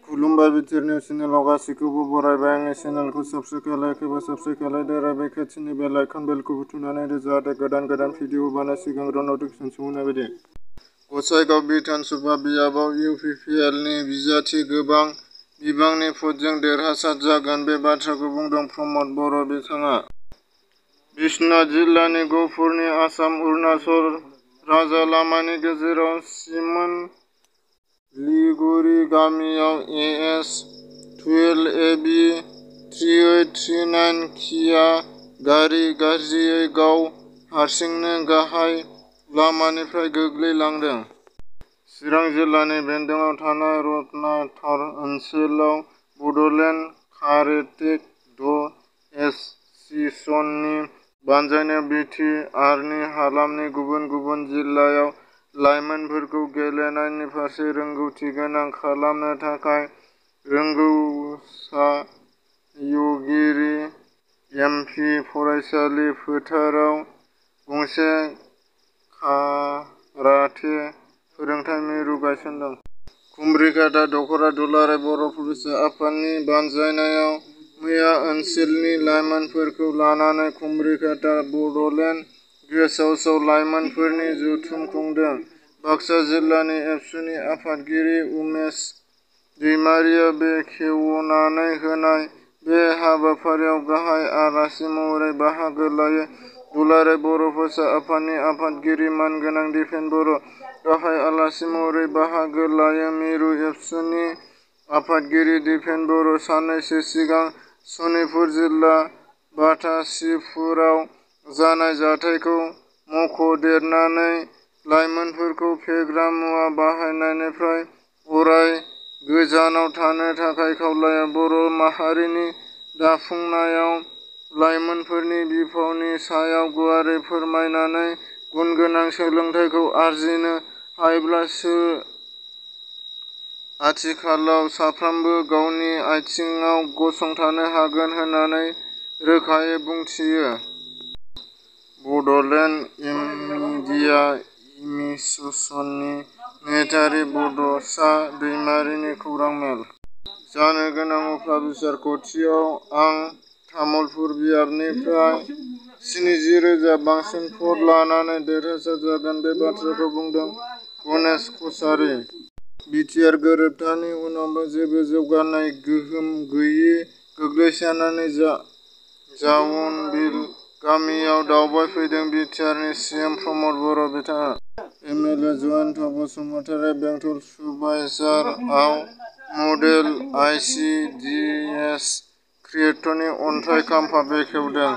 खुलुमबाय बिटिआरनि चेनेलाव गासैखौबो बरायबाय। आंनि चेनेलखौ साबस्क्राइब लाइक साबस्क्राइब खालामदो बे खाथिनि बेल आइकन बेलखौबो थुनानै होदो जाहाथे गोदान भिडिअ बानाय सिगांग्रो नटिफिकेसन सौहैनाय बायदि। गसाइगाव बिधान सभा बियाबाव इउपिपिएलनि बिजाथि गोबां बिबांनि भटजों देरहासार जागोन बे बाथ्राखौ बुंदों प्रमद बर'। बिथाङा बिश्वनाथ जिल्लानि गहपुरनि आसाम अरुनाचल राजालामानि गेजेराव सिमोनलिगुरि गामियाव एएस 12AB 3839 किया गारि गाज्रियै गाव हारसिंनो गाहाय लामानिफ्राय गोग्लैलांदों। चिरां जिल्लानि बेन्दोंआव थानाय रत्नाटार ओनसोलाव बड'लेण्ड कारेटेक ड एस'सिएशननि बानजायनायाव बि टि आरनि हालामनि गुबुन गुबुन जिल्लायाव लाइमोनफोरखौ गेलेनायनि फारसे रोंगौथि गोनां खालामनो थाखाय रोंग'सायगिरि एमपि फरायसालि फोथाराव गंसे काराटे फोरोंथाय मिरु गायसनदों। कुम्ब्रिघाटा दख'रा दुलाराय बर' फरायसा आफादनि बानजायनायाव मैया ओनसोलनि लाइमोनफोरखौ लानानै कुम्ब्रिघाटा बड'लेण्ड गेस्ट हाउसआव लाइमोनफोरनि जथुम खुंदों। बाक्सा जिल्लानि एबसुनि आफादगिरि उमेश दैमारिया बेखेवनानै होनाय बे हाबाफारियाव गाहाय आलासि महरै बाहागो लायो दुलाराय बर' फरायसा आफादनि आफादगिरि मानगोनां दिपेन बर'। गाहाय आलासि महरै बाहागो लायो मिरु एबसुनि आफादगिरि दिपेन बर'। साननैसो सिगां सनितपुर जिल्ला बाथासिपुराव जानाय जाथायखौ मख'देरनानै लाइमोनफोरखौ फेग्रा मुवा बाहायनायनिफ्राय अराय गोजानाव थानो थाखाय खावलायो। बर' माहारिनि दाफुंनायाव लाइमोनफोरनि बिफावनि सायाव गुवारै फोरमायनानै गुनगोनां सोलोंथाइखौ आरजिनो हायोब्लासो आथिखालाव साफ्रोमबो गावनि आथिङाव गसंथानो हागोन होननानै रोखायै बुंथियो। बड'लेण्ड मिडिया एस'सिएशननि नेहाथारि बड'सा दैमारिनि खौरां मेल। जानो गोनां उफ्रा बिसायख'थियाव आं तामुलपुर बियाबनिफ्राय 70,000 बांसिन भट लानानै देरहासार जागोन बे बाथ्राखौ बुंदों गणेश कछारी। बिटिआर गोरोबथानि उनावबो जेबो जौगानाय गोहोम गैयै गोग्लैसोनायनि जाउनबिल गामियाव दावबायफैदों बिटिआरनि सिएम प्रमद बर'। बिथाङा एमएलए जयन्त बसुमतारी बेंटल सुबाइजारआव मडेल आइसिडिएस क्रिएटरनि अन्थाइ खाम्फा बेखेवदों।